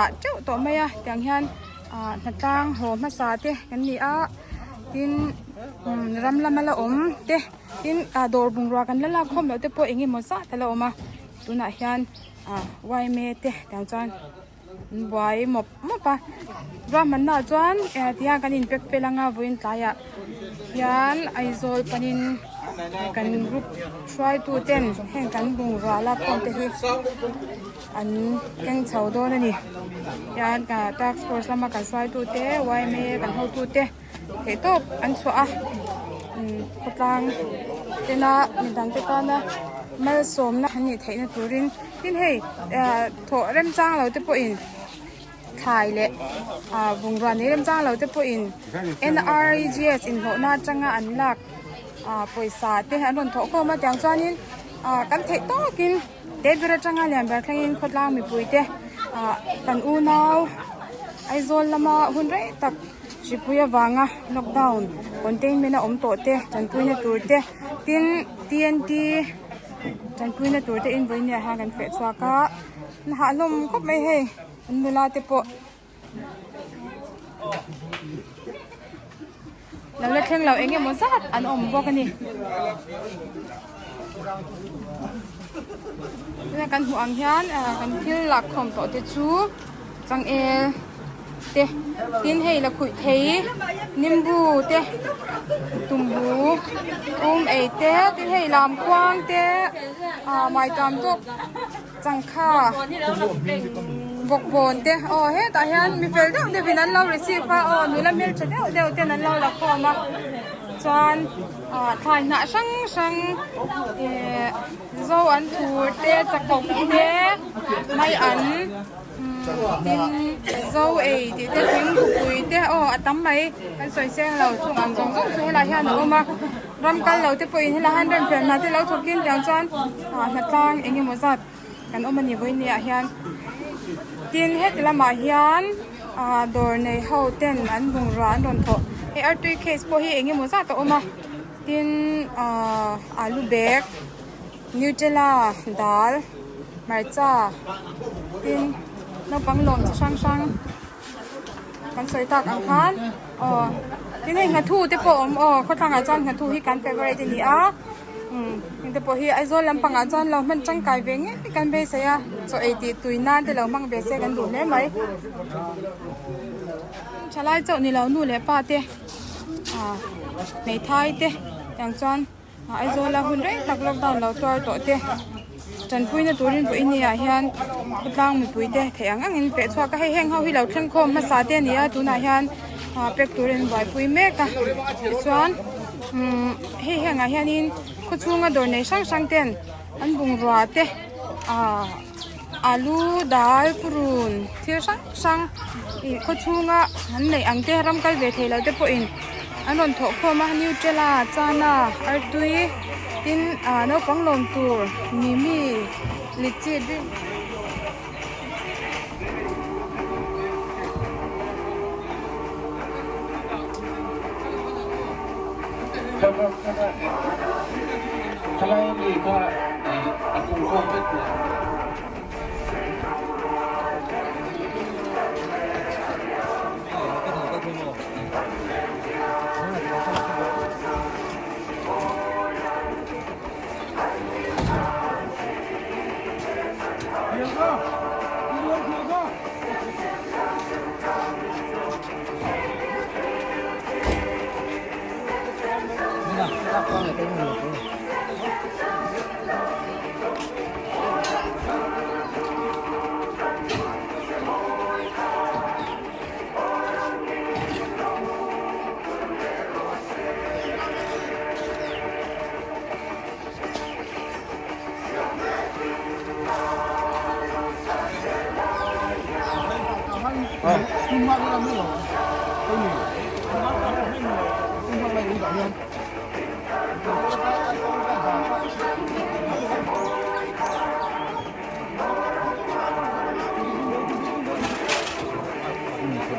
dah teuh tawh mai a tiang hian ah hnatlang haw hmasa te kan ni a tin ram lama la awm te tin ah dawr bungrua kan la lak khawm loh te pawh eng emaw zat a la awm a tunah hian ah yma te tiang chuan an buai mawp mawp a ruahmanna ah chuan eh tihian kan in pack fel anga vawiin tlaiah hian Aizawl panin kan group hruaitu ten heng kan bungrua lak khawm te hi an keng chho dawn a ni tian task force lama kan hruaitu te yma kan hotu te theih tawp an chhuah a umm khawtlang tena midang te tana malsawmna an nih theihna turin tin hei ah thawh remchang lo te pawhin thlai leh ah bungrua nei remchang lo te pawhin N R E G S inhlawhna atanga an lak ah pawisa te an rawn thawh khawm a tiang chuanin ah kan theih tawkin. He ber atanga lian ber thlengin khawtlang mipui te ah kan unau Aizawl lama hun rei tak hripui avanga lockdown containment a awm tawh te tanpuina tur te tin T N T tanpuina tur te in vawiin ah hian kan feh chhuak a an hah hlawm khawp mai hei an nula te pawh. Lo la thleng lo eng emaw zat an awm bawk a ni. Tuna kan hmuh ang hian kan thil lak khawm tawh te chu changel te tin hei la khuih thei nimbu te tumbu um ei te tin hei lamkhuang te ah maitam tawk. Changkha bawkbawn te aw hetah hian mi fel deuh deuh in an lo receive a aw nula hmeltha deuh deuh ten an lo la khawm a chuan ah thlai hnah hrang hrang eh zo an thur te chakawk te mai an tin zo ei tih te thingpui te aw a tam mai kan sawi seng lo chung ang zawng zawng chu helai hian a awm a. Ram kal lo te pawhin helai hian rem fel hna te lo thawk in tiang chuan ah hnatlang eng emaw zat kan awm a ni vawiin ah hian tin heti lamah hian ah dawr nei ho ten an bungrua an rawn thawh hei artui case pawh hi eng emaw zat a awm a tin ah alu bag nutella dal hmarcha tin naupang lawm chi hrang hrang kan sawi tak ang khan. Aw tin hei nghathu te pawh a awm aw khawthlangah chuan nghathu hi kan favourite a ni a umm heng te pawh hi Aizawl lampangah chuan lo hman tangkai ve ngei kan beisei a chaw ei tih tui nan te lo hmang ve se kan duh hle mai thalai chauh ni lo nu leh pa te ah hmeithai te tiang chuan. Aizawla hun rei tak lockdown lo tuar tawh te tanpuina turin vawiin ni ah hian khawtlang mipui te theih ang angin feh chhuak a hei heng ho hi lo thleng khawm hmasa te a ni a tunah hian ah pack turin an buaipui mek a tichuan umm hei hengah hianin khaw chhunga dawr nei hrang hrang ten an bungrua te ah alu dal purun thil hrang hrang ih khaw chhunga an neih ang te ram kal ve thei lo te pawhin an rawn thawh khawm a nutella chana artui tin ah naupang lawm tur mimi litchi drink.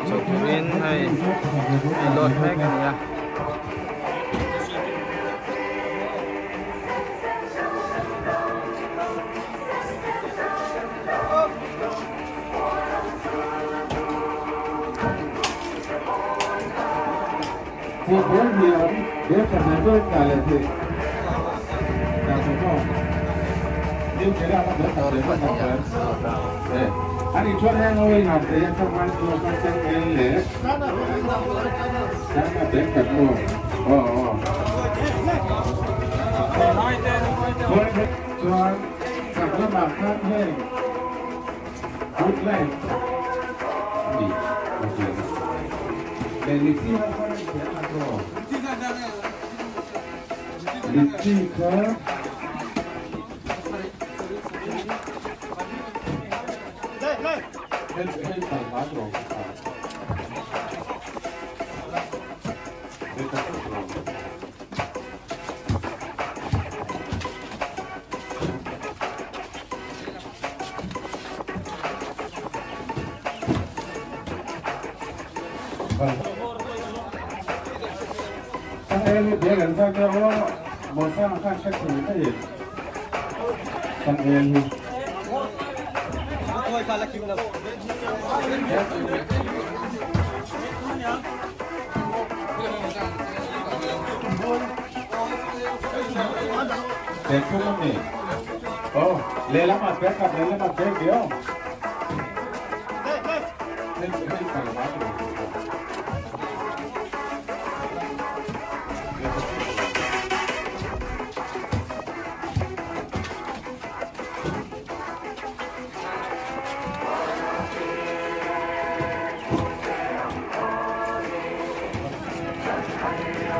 Chho turin hei hei load mek a ni a. Motor pahnih a load a.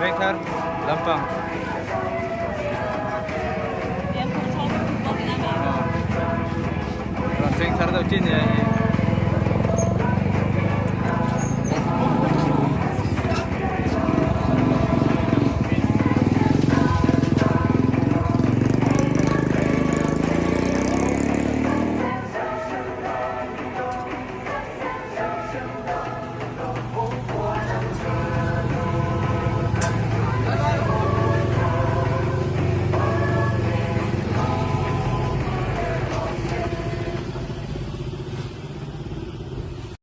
Vengthar lampang. Vengthar deuh chin ni a hei.